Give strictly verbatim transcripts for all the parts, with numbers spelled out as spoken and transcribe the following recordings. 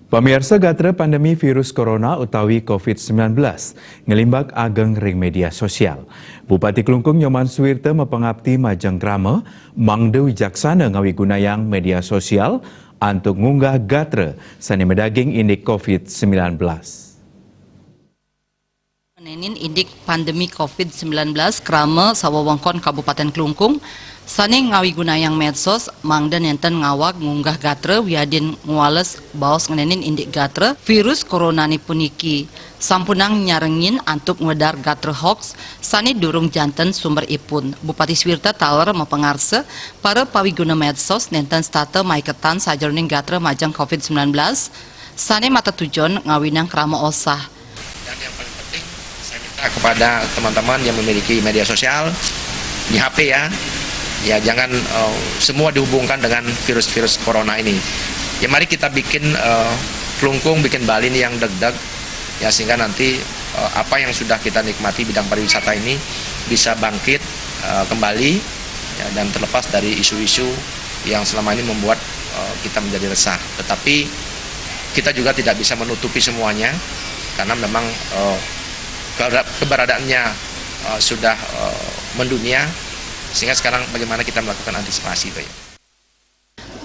Pamiarsa, gatra pandemi virus corona utawi covid sembilan belas nglimbak ageng ring media sosial. Bupati Klungkung Nyoman Suwirta mapangapti majeng krama mangda wijaksana ngawigunayang media sosial antuk ngunggah gatra sane madaging indik covid sembilan belas. Ngenenin indik pandemi covid sembilan belas, krama sawewengkon Kabupaten Klungkung sane ngawigunayang medsos mangda nenten ngawag ngunggah gatra wiadin ngwales baos ngenenin indik gatra virus coronane puniki. Sampunang nyarengin antuk ngwedar gatra hoax sane durung janten sumberipun. Bupati Suwirta taler mapangarsa para pawiguna medsos nenten setata maiketan sajeroning gatra majeng covid sembilan belas sane matetujon ngawinang krama osah. Dan yang paling penting, saya minta kepada teman-teman yang memiliki media sosial di H P, ya, ya, jangan eh, semua dihubungkan dengan virus-virus corona ini. Ya, mari kita bikin eh, Klungkung, bikin Bali ini yang degdeg, ya, sehingga nanti eh, apa yang sudah kita nikmati bidang pariwisata ini bisa bangkit eh, kembali, ya, dan terlepas dari isu-isu yang selama ini membuat eh, kita menjadi resah. Tetapi kita juga tidak bisa menutupi semuanya karena memang eh, kebera- keberadaannya eh, sudah eh, mendunia, sehingga sekarang bagaimana kita melakukan antisipasi, Pak.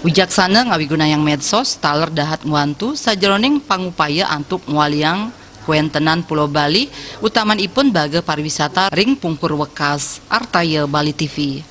Wijaksana ngawigunayang medsos taler dahat ngwantu sajeroning pangupaya antuk ngwaliang kwentenan Pulo Bali, utamanipun baga pariwisata ring pungkur wekas. Artaya, Bali T V.